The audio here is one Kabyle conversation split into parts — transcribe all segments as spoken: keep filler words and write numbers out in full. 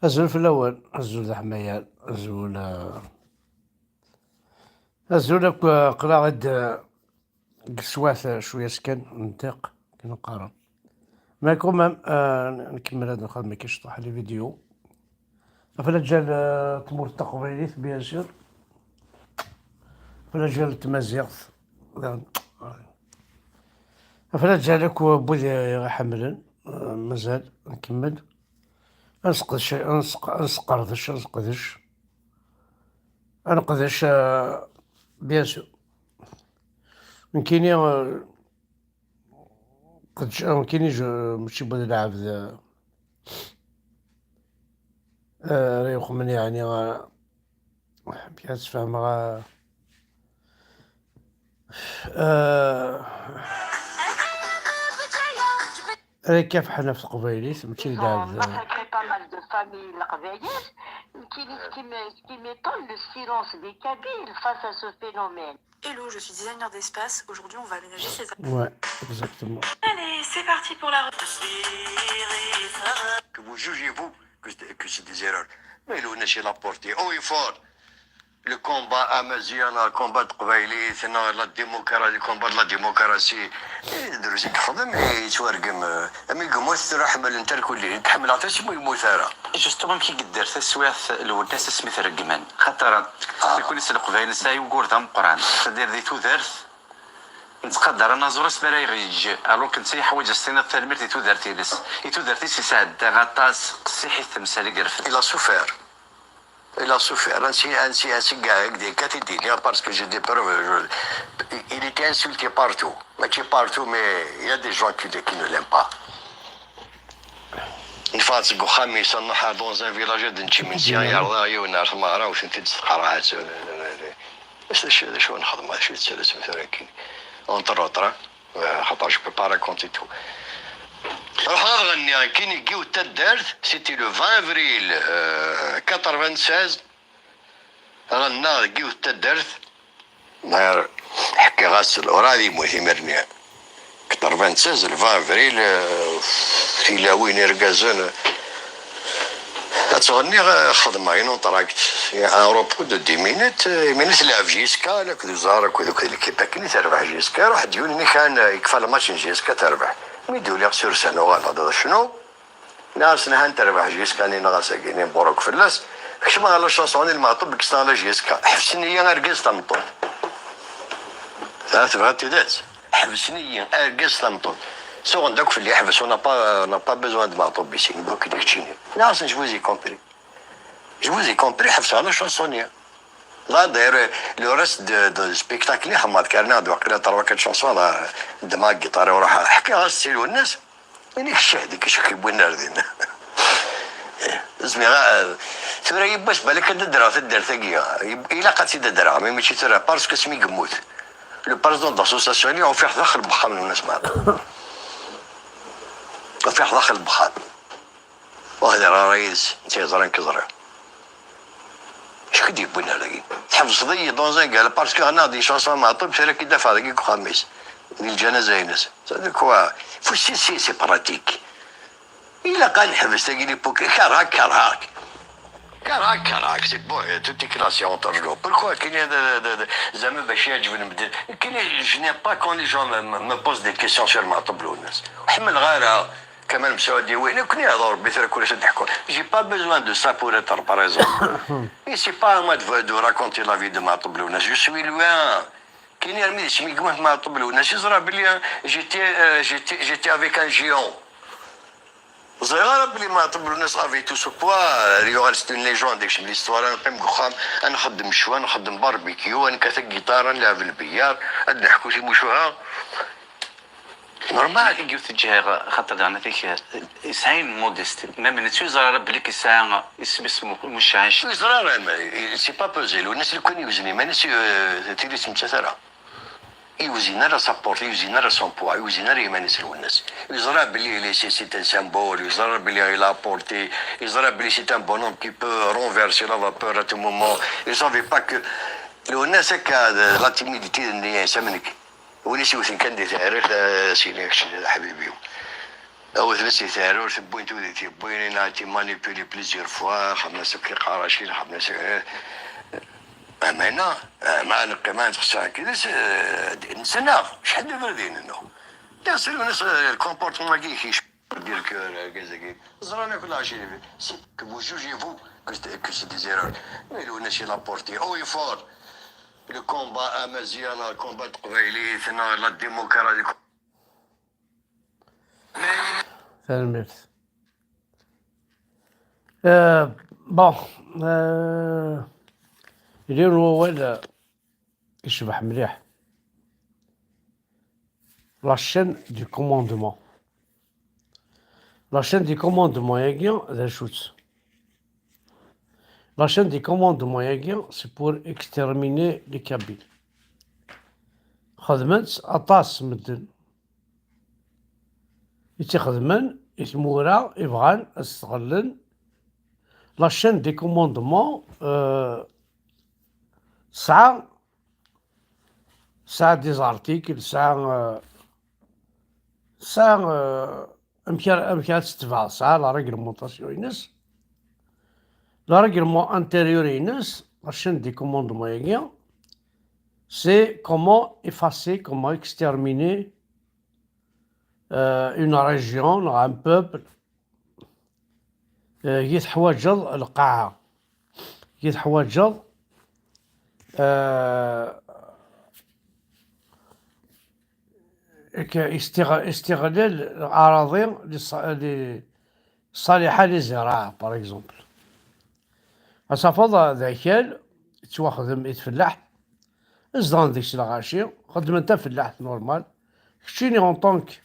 Azul fell-awen, azul d aḥmayan, azul, eh, azul akk, eh, aql-aɣ-d, eh, deg teswiɛt, eh, cwiya kan n ddiq, akken qqaren. Mais quand même, eh, nkemmel ad nxedm akka cṭuḥ les vidéos. Ɣef laǧal, eh, tmurt taqbaylit, bien sûr. Ɣef laǧal n tmaziɣt. Ɣef laǧal akk n wid i ɣ-iḥemmlen, eh, mazal nkemmel. Ad nesqedec, ad nesq-, ad nesqerdec, ad nesqedec. Ad neqdec, eh, bien sûr. Nekkini, eh, qedc-, nekkini je, mačči n wid lɛebd, eh, eh, ara yuxmen, yeɛni, eh, amek ad sfehmeɣ, eh, eh, Ad k-afḥen ɣef teqbaylit, mačči d lɛebd. Massacré pas mal de familles leqbayel. Nekkini, ce qui me, ce qui m'étonne, le silence des Kabyles face à ce phénomène. Hello, je suis designer d'espace. Aujourd'hui, on va aménager ces... Ouais, exactement. Allez, c'est parti pour la re- Que vous jugez, vous, que c'est, que c'est des erreurs. Mais Lwennas, il a porté haut et fort le combat amaziɣ, neɣ le combat n teqbaylit, neɣ la démocratie, le combat de la démocratie. Eh, drus i yexdem, eh, yettwargem, eh, am i yemmut tura ḥemmlen-t irkelli. Nekk ḥemmleɣ-t asmi ur yemmut ara. Justement, amek i yedder taswiɛt Lwennas asmi t-reggmen? Xaṭer, ah, nekkni s Leqbayel nesɛa ugur d ameqqran. C'est-à-dire di tudert, nettqadar anaẓur asmi ara yeɣ-, yeǧǧ, alors que netta yeḥwaǧ ad s-tiniḍ tanemmirt i tudert-ines. I tudert-is yesɛedda aṭas, qessiḥit temsal i yerfed. Il a souffert. Il a souffert. Ainsi, ainsi, ainsi, gars, avec des cas, il dit, parce que j'ai des preuves, je- il était insulté partout. Mais c'est partout, mais il y a des gens qui, qui ne l'aiment pas. Une fois, c'est Goukhami, ça, dans un village de Nchiminsian, il y a rien, il y a une arme, il y a une petite scarade. Est-ce que je vais faire ma chute, c'est le souffrir qui, entre autres, hein. Euh, je peux pas raconter tout. Alors, هذا غني كي نجيو التدرت، c'était le vingt avril, euh, quatre-vingt-seize. غنى نجيو التدرت. نهار حكي غاسل، وراه يموت يمرني. quatre-vingt-seize, le vingt avril, euh, tilawin irgazen. Ad tɣenniɣ, eh, xedmeɣ une entracte. Un repos de dix minutes, eh, dix minutes, lɛeb J S K, la كذا زار كذا كذا l'équipe akken i terbeḥ J S K, ruḥ d yiwen-nni kan, eh, yekfa le match n J S K terbeḥ. Mi d-uliɣ sur scène uɣaleɣ d cnu. Nniɣ-as nhan terbeḥ J S K-nni, nniɣ-as agi-nni mburuk fell-as. Kecmeɣ ɣer la chanson-nni Lmeɛṭub kkseɣ la J S K. Ḥebsen-iyi argaz tameṭṭut. Ta tebɣiḍ tidet? Ḥebsen-iyi argaz tameṭṭut. Suɣen-d akk fell-i, ḥbes, on n'a pas, on n'a pas besoin de Meɛṭub ici, newwi-k-id keččini. Nniɣ-asen, je vous ai compris. Je vous ai compris, ḥebseɣ la chanson-nni. Là, d'ailleurs, le reste de, de spectacle-nni ḥemmleɣ-t, kker-nniɣ-d waqila trois, quatre chansons, là, ddmeɣ la guitare-iw ruḥeɣ. Ḥkiɣ-as-tt i Lwennas, ini-k ccah, dik acu k-yewwin ar din. Zmiɣ, ah, tura yiwwas, balak ad d-ddreɣ taddart-agi. Ilaq ad tt-id-ddreɣ, mais mačči tura, parce que asmi yemmut le président de l'association-nni, ufiɣ-t daxel n wexxam n Lwennas Meɛṭub. Ufiɣ-t daxel n wexxam. Ur hdireɣ ara yid-s, netta yeẓra nekk ẓriɣ. Acu k-id-yewwin ar dagi? Tḥebseḍ-iyi dans un gala, parce que ɣennaɣ-d une chanson Meɛṭub, tura k-id-afeɣ dagi deg uxxam-is, di lǧanaza-ines. C'est de quoi? Faut, c'est, c'est, c'est pratique. Ilaq ad neḥbes tagi l'époque, kerheɣ-k, kerheɣ-k. Kerheɣ-k, kerheɣ-k, c'est bon, tout est classé entre nous. Pourquoi qu'il y a de, de, de, زعما باش يعجب المدن؟ كاين، je n'aime pas quand les gens me, me, me posent des questions sur Meɛṭub Lwennas. Ḥemmleɣ ara Kamal Messaoudi, oui, nekkni ad Rebbi tura kul ass ad d-ḥkuɣ. J'ai pas besoin de ça pour être présent. Et c'est pas à moi de, de raconter la vie de Meɛṭub Lwennas. Je suis loin. Kini armi d asmi yemmut Meɛṭub Lwennas, yeẓra belli j'étais, euh, j'étais, j'étais avec un géant. Ẓriɣ ara belli Meɛṭub Lwennas avait tout ce poids, euh, yuɣal c'est une légende, ikcem l'histoire, ad neqqim deg uxxam, ad nxeddem ccwa, ad nxeddem barbecue, ad nekkat agiṭar, ad nleɛb lbeyyar, ad neḥku timucuha. Normal. Yiwet n ǧiha, xaṭer daɣen atik, yesɛa une modestie. Même netta yeẓra ara belli yesɛa isem-is mu-, mucɛic. Yeẓra ara, mais c'est pas possible. Lwennas lukan yewzen iman-is, euh, tili ur tettmettat ara. Yewzin ara sa porte, yewzin ara son poids, yewzin ara iman-is Lwennas. Yeẓra belli il est, c'est, c'est un symbole, yeẓra belli il a apporté, yeẓra belli c'est un bonhomme qui peut renverser la vapeur à tout moment. Il savait pas que Lwennas akka, la timidité n nniya-s am nekk. Win i s-yewten kan di teɛrirt, a sidi, kečč d aḥbib-iw. Awten-as i teɛrurt, wwin-t wid i t-yewwin, il a été manipulé plusieurs fois, xedmen-as akk tiqaracin, xedmen-as, eh, ameɛna, eh, ma neqqim ad nexṣer kidis, eh, nsennaɣ, acḥal d iberdan-nneɣ. Bien sûr, nas, eh, le comportement-agi, il est dur que, eh, argaz-agi. Ẓran akk lɛacir, c'est que vous jugez-vous que c'est, que c'est des erreurs. Mais le nas, il a porté haut et fort le combat amaziɣ, le combat de Teqbaylit, la démocratie. Tanemmirt. Euh, bon, euh, il y a un wawal, euh, icbeḥ mliḥ. La chaîne du commandement. La chaîne du commandement, yagi, d acu-tt? La chaîne du commandement, yagi, c'est pour exterminer les Kabyles. Xedmen-tt aṭas medden i tt-ixedmen i tmura i bɣan ad sɣellen la chaîne des commandements, euh, tesɛa, tesɛa des articles, tesɛa, euh, tesɛa, euh, amek ara, amek ara tetbeɛ, tesɛa la réglementation-ines. Le règlement intérieur-ines, la chaîne des commandements-agi, c'est comment effacer, comment exterminer, euh, une région, un peuple. Euh, i teḥwaǧeḍ lqaɛa, i teḥwaǧeḍ, euh, istiɣ-, istiɣlal araḍi li ṣ-, li ṣaliḥa li ziraɛa, par exemple. Ad tafeḍ d akal yettwaxdem i tfellaḥt, zedɣen deg-s lɣaci, xeddmen tafellaḥt normal. Keččini en tant que,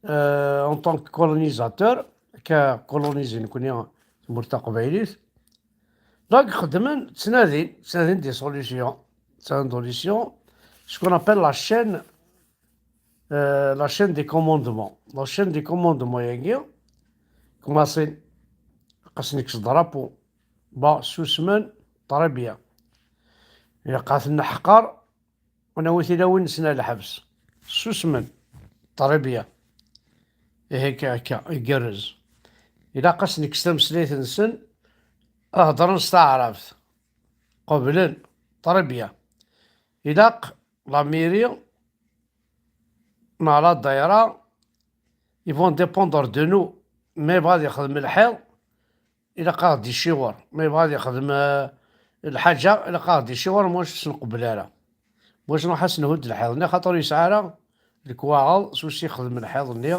euh, en tant que colonisateur, ka coloniser nekni tmurt taqbaylit, donc xeddmen, ttnadin, ttnadin des solutions, ttnadin des solutions, ce qu'on appelle la chaîne, euh, la chaîne des commandements. La chaîne des commandements, yagi, commencin, qas nekk s drapeau, ba, susmen, très bien. Ilaq ad ten-neḥqer, ad nawi tilawin-nsen ar lḥebs. Susmen, très bien. Ihi akka, akka, igerrez. Ilaq ad sen-nekkes tameslayt-nsen, ad hedren s taɛrabt. Qeblen, très bien. Ilaq la mairie neɣ la daïra, ils vont dépendre de nous. Ma yebɣa ad yexdem lḥiḍ, ilaq ad ɣ-d-iciwer. Ma yebɣa ad yexdem, euh, lḥaǧa, ilaq ad ɣ-d-iciwer, ma ur s-nqebbel ara. Ma ur s-nruḥ ad s-nhudd lḥiḍ-nni, axaṭer ur yesɛi ara lekwaɣeḍ s usi yexdem lḥiḍ-nni,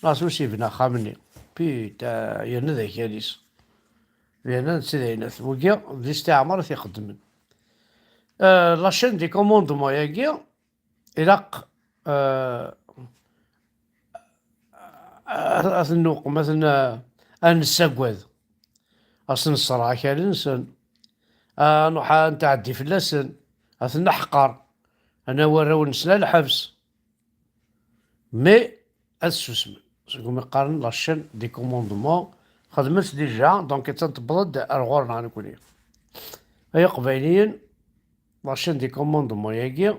neɣ s usi yebna axxam-nni. Putain, yerna d akal-is. Yerna d tid ayennat. Wigi d listiɛmar i t-ixeddmen. Euh, la chaîne des commandements-agi, ilaq, euh, ad, ad ten-nuqem, ad ten-, ad nessagad, ad sen-nṣerreɛ akal-nsen, ad nruḥ ad nɛeddi fell-asen, ad ten-neḥqer, ad nawi arraw-nsen ar lḥebs. Mais ad susmen. Segmi qqaren la chaîne des commandements, xedmen-tt déjà, donc attan tewweḍ-d ar ɣur-neɣ nekkni. Ay Iqbayliyen, la chaîne des commandements-agi,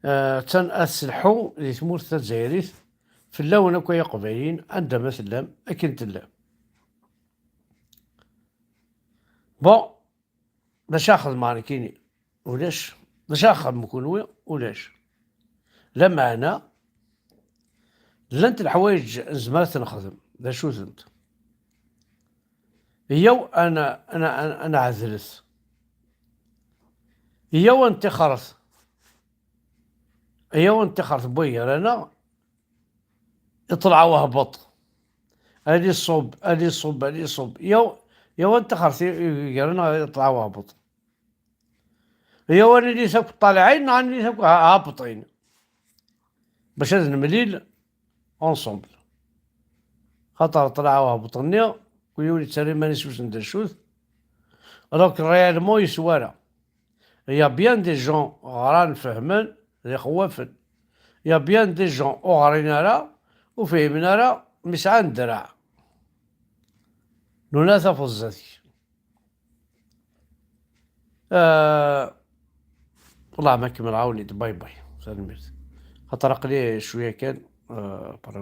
euh, attan ad tselḥu di tmurt tazzayrit, fell-awen akk ay Iqbayliyen, anda ma tellam, akken tellam. Bon, d acu ara xedmeɣ nekkini? Ulac. D acu ara xedmem kunwi? Ulac. Lameɛna, llant leḥwayeǧ nezmer ad t-nexdem. D acu-tent? Yyaw ad n-, ad n-, ad n-, ad nɛedlet. Yyaw ad nettixret. Yyaw ad nettixret n way gar-aneɣ, iṭleɛ wehbeṭ. Ali ṣub, ali ṣub, ali ṣub. Yyaw, yyaw ad nettixret i, i gar-aneɣ, iṭleɛ wehbeṭ. Yyaw ad nilit akk ṭalɛin, neɣ ad nilit akk ha-, habeṭin. Bac ad nemlil ensemble. Xaṭer ṭṭleɛ wehbeṭ-nni, kul yiwen yettarra iman-is wissen d acu-t. Alors que réellement yeswa ara. Il y a bien des gens ɣran, fehmen, d ixewwafen. Il y a bien des gens ur ɣrin ara, ur fhimen ara, mi sɛan ddreɛ. Nuna tafeẓ zdat-k. Ah, والله ma kemmleɣ, awen-id, bye bye. Tanemmirt. Xaṭer aql-i cwiya kan, eh, para